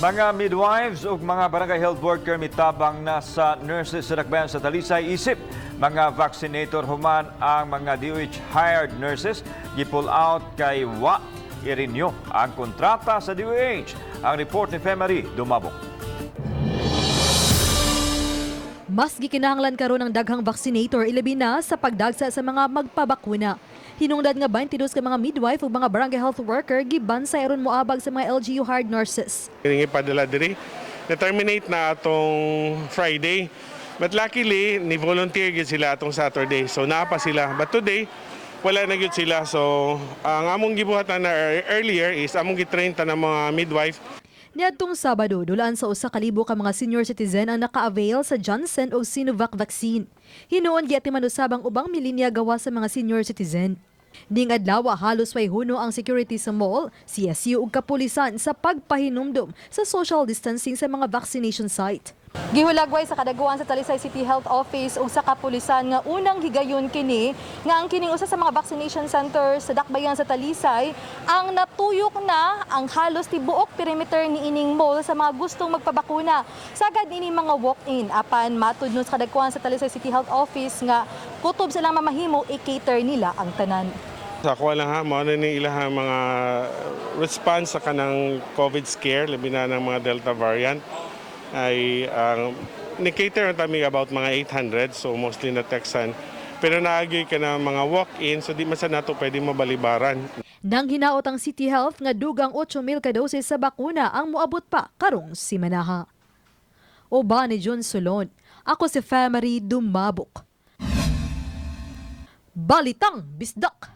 Mga midwives ug mga barangay health worker mitabang na sa nurses sa Dakbayan sa Talisay isip mga vaccinator human ang mga DOH hired nurses gi-pull out kay wa i-renew ang kontrata sa DOH. Ang report ni Femery Dumabok. Mas gikinahanglan karon ang daghang vaccinator, ilabi na sa pagdagsa sa mga magpabakuna. Hinungdan nga 22 ka mga midwife ug mga barangay health worker gibansay aron moabag sa mga LGU hired nurses. Nga padala diri. Na-terminate na atong Friday. But luckily, ni volunteer gyud sila atong Saturday. So naa pa sila. But today, wala na gyud sila. So ang among gibuhatan na earlier is among gitrain ta ng mga midwife. Niadtong Sabado, dulaan sa 1,000 ka mga senior citizen ang naka-avail sa Janssen o Sinovac vaccine. Hinuon giatiman usab ang ubang milinya gawa sa mga senior citizen. Ning adlaw, halos way huno ang security sa mall, CSU ug kapulisan sa pagpahinumdum sa social distancing sa mga vaccination site. Gihulagway sa kadaguan sa Talisay City Health Office ug sa kapulisan nga unang higayon kini nga ang kining usa sa mga vaccination centers sa Dakbayan sa Talisay ang natuyok na ang halos tibuok perimeter ni ining mall sa mga gustong magpabakuna. Sagad ini mga walk-in, apan matud nun sa kadaguan sa Talisay City Health Office nga kutob silang mamahimo i-cater nila ang tanan. Sa ako lang ha, mao na ni ilahang mga response sa kanang COVID scare, labi na ng mga Delta variant, ay ang ni-cater na kami about mga 800, so mostly na Texan. Pero naagi ka na mga walk-in, so di man sa nato pwede mabalibaran. Nang hinaot ang City Health nga dugang 8,000 ka doses sa bakuna ang moabot pa karong simanaha. Uban ni John Solon, ako si Femery Dumabok. Balitang Bisdak!